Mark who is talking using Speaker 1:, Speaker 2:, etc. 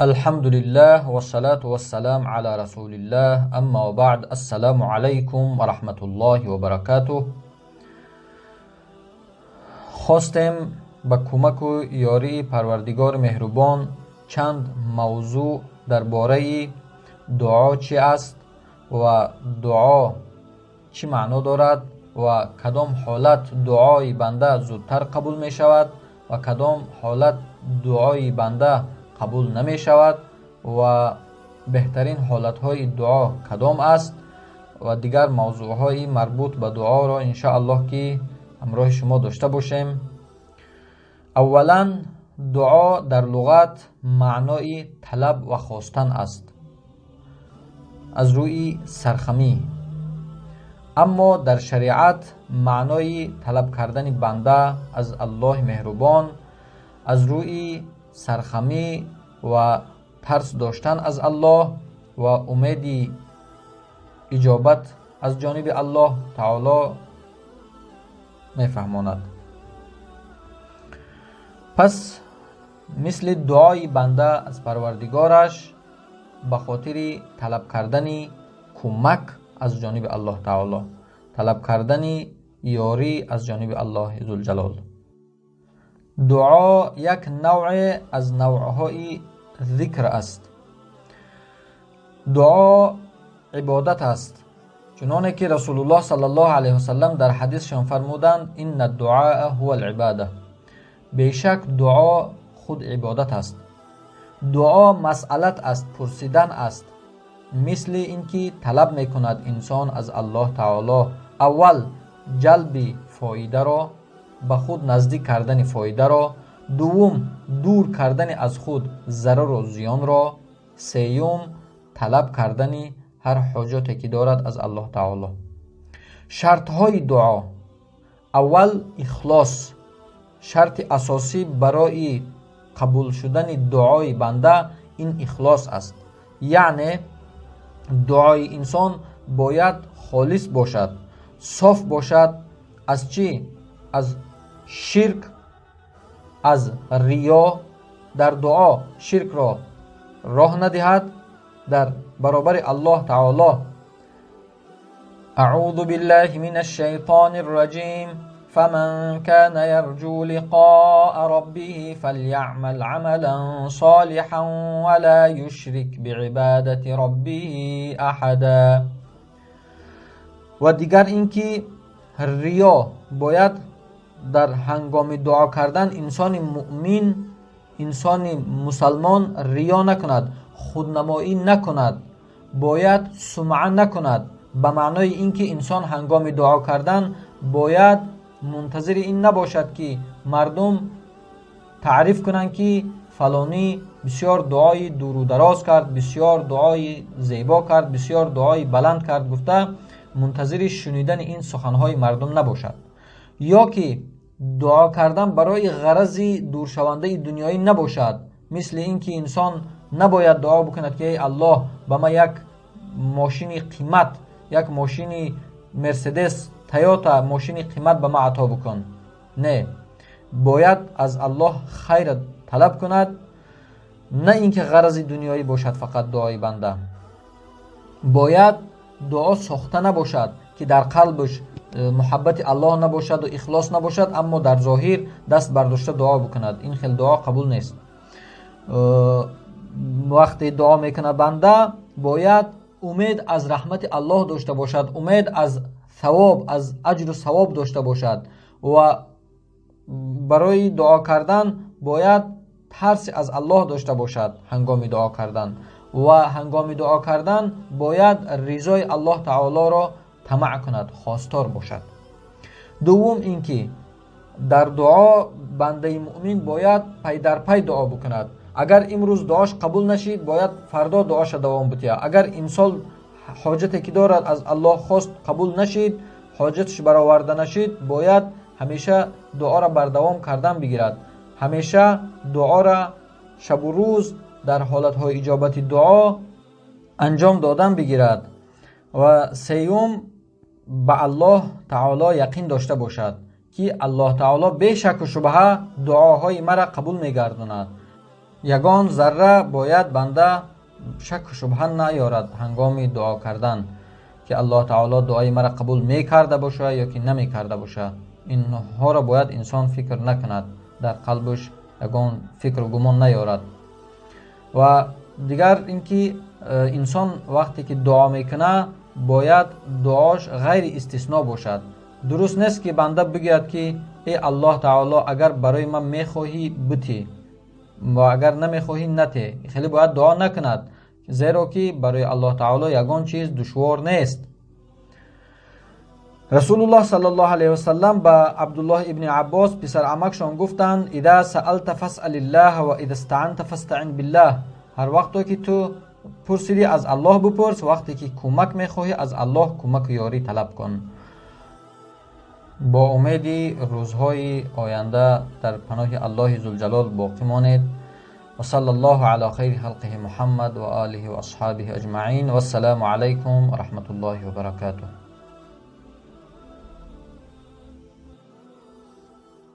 Speaker 1: Алҳамдулиллаҳ вассалату вассалам ала расулиллаҳ, аммо баъд, ассалому алайкум ва раҳматуллоҳи ва баракатуҳ. Хостем ба кӯмаку ёрии Парвардигори меҳрубон чанд мавзӯъ дар бораи дуо чӣ аст ва дуо чӣ маъно дорад ва кадом ҳолат дуои банда зудтар қабул мешавад ва кадом ҳолат дуои банда қабул намешавад ва беҳтарин ҳолатҳои дуо кадом аст ва дигар мавзӯъҳои марбут ба дуоро иншоаллоҳ ки ҳамроҳи шумо дошта бошем. Аввалан, дуо дар луғат маънои талаб ва хостан аст аз рӯи сархамӣ, аммо дар шариат маънои талаб кардани банда аз Аллоҳи меҳрубон аз рӯи сархамӣ ва тарс доштан аз Аллоҳ ва умеди иҷобат аз ҷониби Аллоҳ таоло мефаҳмонад. Пас мисли дуои банда аз Парвардигораш ба хотири талаб кардани кӯмак аз ҷониби Аллоҳ таоло, талаб кардани ёрӣ аз ҷониби Аллоҳи зулҷалол. Дуо як навъе аз навъҳои зикр аст. Дуо ибодат аст, чуноне ки Расулуллоҳ саллаллоҳу алайҳи васаллам дар ҳадисшон фармуданд: инна дуаа ҳува либода, бешак дуо худ ибодат аст. Дуо масъалат аст, пурсидан аст, мисли ин ки талаб мекунад инсон аз Аллоҳ таоло аввал ҷалби фоидаро, ба худ наздик кардани фоидаро, дуввум дур кардани аз худ зарару зиёнро, сеюм талаб кардани ҳар ҳоҷате ки дорад аз Аллоҳ таоло. Шартҳои дуо: аввал, ихлос. Шарти асосӣ барои қабул шудани дуои банда ин ихлос аст, яъне дуои инсон бояд холис бошад, соф бошад. Аз чӣ? Аз ширк, аз риё. Дар дуо ширкро роҳ надиҳад дар баробари Аллоҳ таоло. Аъузу биллаҳи минаш шайтонир раҷим. Фаман кана ярҷу лиқоа роббиҳи фалйаъмал амалан солиҳан ва ла юшрик биибадати роббиҳи аҳада. Ва дигар ин ки риё бояд дар ҳангоми дуо кардан инсони муъмин, инсони мусалмон риё накунад, худнамоӣ накунад, бояд сумъа накунад. Ба маънои ин ки инсон ҳангоми дуо кардан бояд мунтазири ин набошад, ки мардум таъриф кунанд, ки фалонӣ бисёр дуои дуру дароз кард, бисёр дуои зебо кард, бисёр дуои баланд кард гуфта мунтазири шунидани ин суханҳои мардум набошад, ё ки дуо кардан барои ғарази дуршавандаи дунёӣ набошад, мисли ин ки инсон набояд дуо бикунад, ки эй Аллоҳ, ба ман як мошини қимат, як мошини Мерседес, Тойота, мошини қимат ба ман ато бикун. Не, бояд аз Аллоҳ хайр талаб кунад, на ин ки ғарази дунёӣ бошад фақат дуои банда. Бояд дуо сохта набошад, ки дар қалбаш муҳаббати Аллоҳ набошаду ихлос набошад, аммо дар зоҳир даст бардошта дуо бикунад. Ин хел дуо қабул нест. Вақте дуо мекунад банда, бояд умед аз раҳмати Аллоҳ дошта бошад, умед аз савоб, аз аҷру савоб дошта бошад ва барои дуо кардан бояд тарси аз Аллоҳ дошта бошад ҳангоми дуо кардан, ва ҳангоми дуо кардан бояд ризои Аллоҳ таолоро тамаъ кунад, хостор бошад. Дуввум ин ки дар дуо бандаи муъмин бояд пай дар пай дуо бикунад. Агар имрӯз дуош қабул нашид, бояд фардо дуоша давом битиҳад. Агар имсол ҳоҷате ки дорад аз Аллоҳ хост қабул нашид, ҳоҷаташ бароварда нашид, бояд ҳамеша дуоро бардавом кардан бигирад, ҳамеша дуоро шабу рӯз дар ҳолатҳои иҷобати дуо анҷом додан бигирад. Ва сеюм, ба Аллоҳ таоло яқин дошта бошад, ки Аллоҳ таоло бешаку шубҳа дуоҳои мара қабул мегардонад. Ягон зарра бояд банда шакку шубҳа наёрад ҳангоми дуо кардан, ки Аллоҳ таоло дуои маро қабул мекарда боша ё ки намекарда боша. Инҳоро бояд инсон фикр накунад, дар қалбаш ягон фикру гумон наёрад. Ва дигар ин ки инсон вақте ки дуо мекунад, бояд дуош ғайри истисно бошад. Дуруст нест, ки банда бигӯяд, ки э Аллоҳ таоло, агар барои ман мехоҳӣ, бутӣ, ва агар намехоҳӣ, нате. Хеле бояд дуо накунад, зеро ки барои Аллоҳ таоло ягон чиз душвор нест. Расулуллоҳ саллаллоҳу алайҳи васаллам ба Абдуллоҳ ибни Аббос, писарамакшон, гуфтанд: «إذا سألت فاسأل الله وإذا استعنت فاستعن بالله». Ҳар вақто ки ту пурсидӣ, аз Аллоҳ бипурс, вақте ки кӯмак мехоҳӣ, аз Аллоҳ кӯмаку ёрӣ талаб кун. Бо умеди рӯзҳои оянда дар паноҳи Аллоҳи Зулҷалол боқӣ монед. وصلى الله على خير خلقه محمد وآله وأصحابه أجمعين، والسلام عليكم ورحمة الله وبركاته.